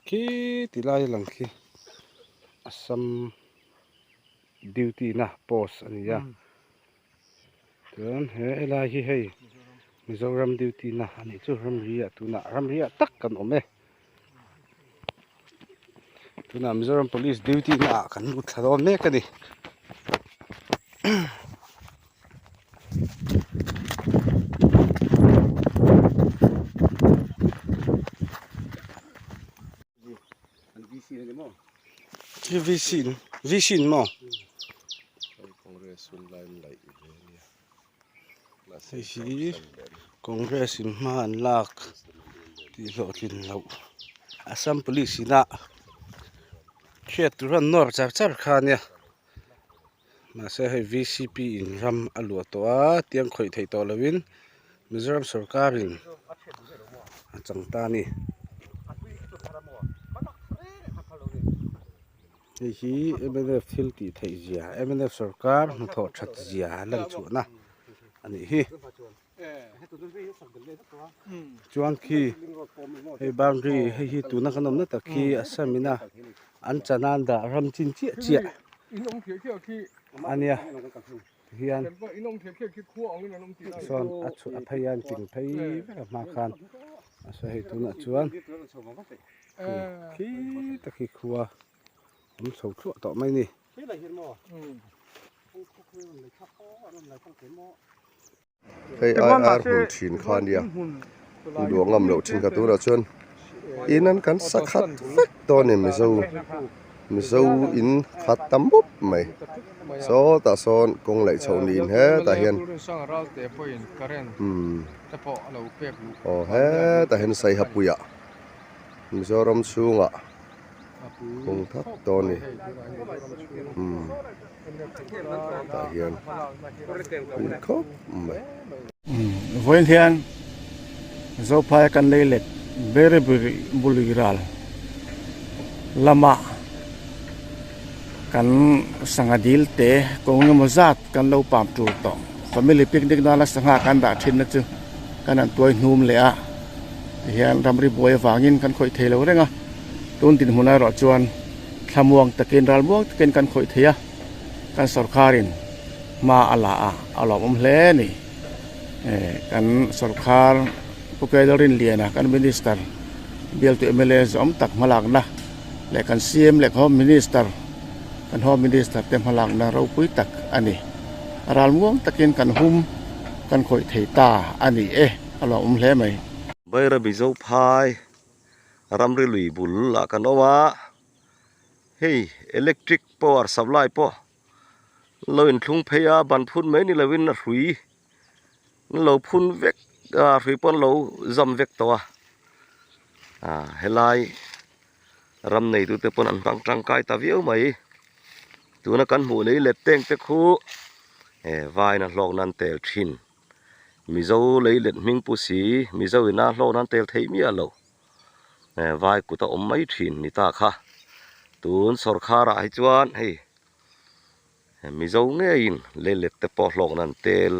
Khi ti lai lang khi Assam duty na post a ni a chuan he helai hi hei Mizoram duty na a nih chu ramri ah tunah ramri ah tak kan awm e tunah Mizoram police duty na ah kan lut thla dawn mek a ni. VC ni maw hei hi congress in hma an lak tih hlawhtlin loh assam police ina hriat tur an nawr char char kha ania. Mahse hei vcp in ram a luah tawh a tiang khawih theih tawh loin Mizoram sorkarin a chang ta a ni. Hei hi mnf thil tih theih zia mnf sorkar hnathawh that zia lan chhuahna a nih hi. Chuan khi hei boundary hei hi tuna kan awmna tak hi Assam ina an chan a an dah ram chin chiah chiah a nia tihian sawn a chhuah a phei a an ching phei vek a hma khan a sawi hei tunah chuan khi tak hi khua awm chho thluah tawh mai a ni. Hei ai ar hmun thin kha nia luah ngam loh thin kha tunah chuan in an kan sa khat vek dawn a ni mizo mizo in khat ta mup mai sawtah sawn kawng laih chhoh niin hetah hian umm aw hetah hian saihapuiah mizoram chhungah. Kawng thak dawn a ni umm tah hian pui khawp mai. Vawiin hian Zophai kan lei let beri beri buli ral lamah kan sangha dil te kawng emaw zat kan lo pam tur tawh family picnic nana sangha kan dah thin na chu kan han tuai hnum leh a tihian ramri buai avangin kan khawih thei lo reng a. Tun dinhmun erawh chuan thlamuang takin ralmuang takin kan khawih thei a, kan sawrkharin hma a la a, a lawmawm hle a ni. Kan sawrkhar Pu Keilawrinliana kan Minister bialtu mla zawm tak hmalakna leh kan CM leh Home Minister kan Home Minister te hmalakna ropui tak a ni. Ralmuang takin kan hum kan khawih thei ta a ni e, a lawmawm hle mai. Bairabi Zophai Ramri lui bul ah kan awm a, hei electric power supply pawh lo inthlung phei a, ban phun mai ni lovin a hrui an lo phun vek a, hrui pawh an lo zam vek tawh a, ah helai ram neitu te pawn an hmang tangkai ta viau mai, tuna kan hmuh lei let teng te khu eh vain a hlawk nan tel thin. Mizo lei let hming pu si, Mizo ina hlawk nan tel theih miah lo. Vai kut a awm mai thin ni ta kha. Tun sawrkhar ah hi chuan hei Mizo ngeiin lei let te pawh hlawk nan tel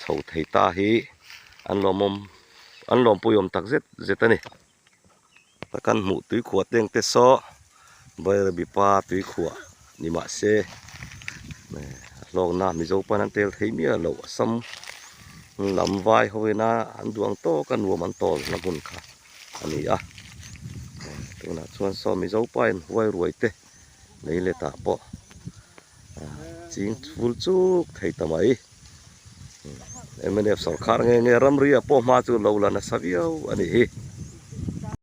chho thei ta hi an lawmawm an lawmpui awm tak zet zet a ni. Kan hmuh tuikhuah teng te saw Bairabi pa tuikhuah ni mah se a hlawkna Mizo pawn an tel thei miah loh Assam lam vai ho ina an duh ang tawk a nuam an tawl na hmun kha a ni a tunah chuan saw Mizo pa in huai ruai te lei let ah pawh ching vul chuk thei ta mai mnf sawrkhar nge nge ramri ah pawh hma chu lo la nasa viau a ni hi.